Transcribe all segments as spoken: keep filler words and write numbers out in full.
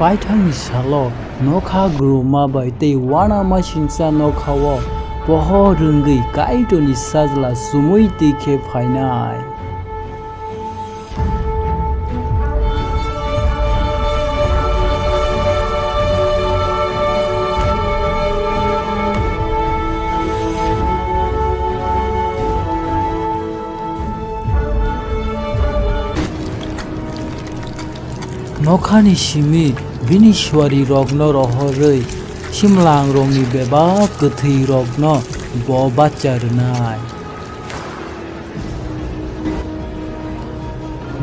Paithakni salo nokha gruma bai tei uanamasingcha nokhao pohor wngwi Kaitorni Sajla chumui twi khe phainai. Nokhani simi bini suarirokno rohorwi, simlangrokni bebak kwthwirokno bo bacha rwnai.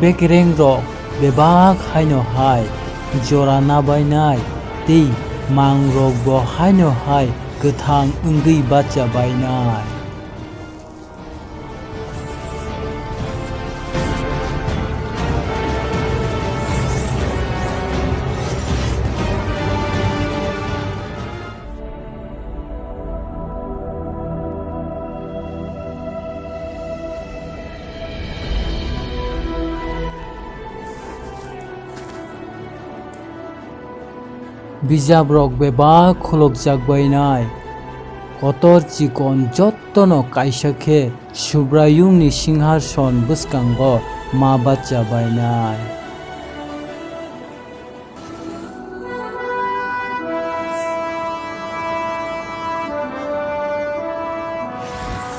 Bekerengrok bebak haino hai jora nabainai, tei mangrokbo haino hai kwthang wngwi bacha bainai. Bijabrok bebak khulukjak bainai, kotor chikon jottono kaisa khe Subraiyungni singhason bwskango ma bacha bainai.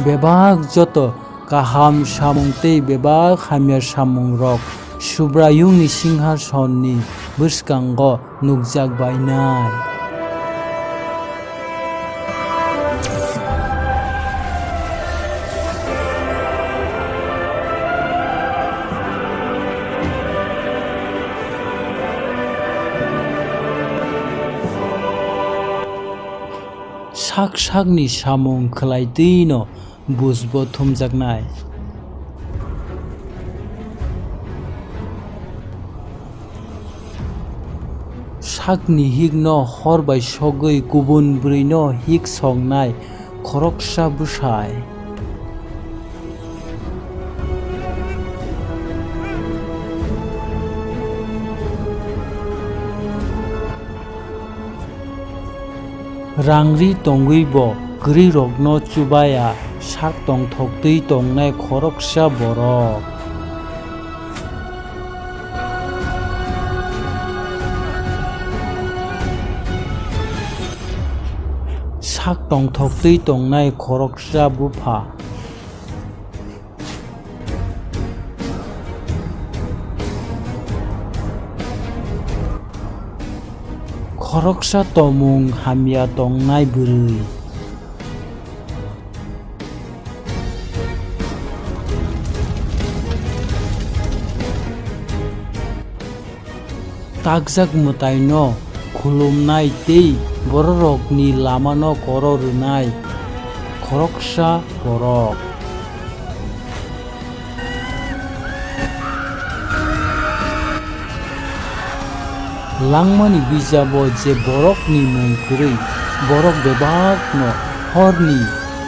Bebak joto kaham samung tei bebak hamya samungrok Subraiyungni singhasonni bwskango nukjak bainai. Sak sakni samung khwlai twino buj bo thumjaknai. Sakni hikno hor bai sogwi kubun bwrwino hik songnai khoroksa bwsai. Rang ri tongwi bo kwrwirokno chubaya sak tongthok twi tongnai khoroksa borok. Sak tongthok twi tongnai khoroksa bupha. Khoroksa tomung hamya tongnai bwrwi. Takjak mwtaino khulumnai tei bororokni lamano koro rwnai khoroksa borok. Langmani bijabo je borokni mung kwrwi, borok bebakno horni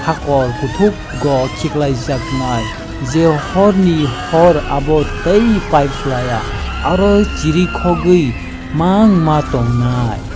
hakor kuthukgo khiklaijaknai, je horni hor abo tei paiphlaiya, aro chirikhogwi mang ma tongnai.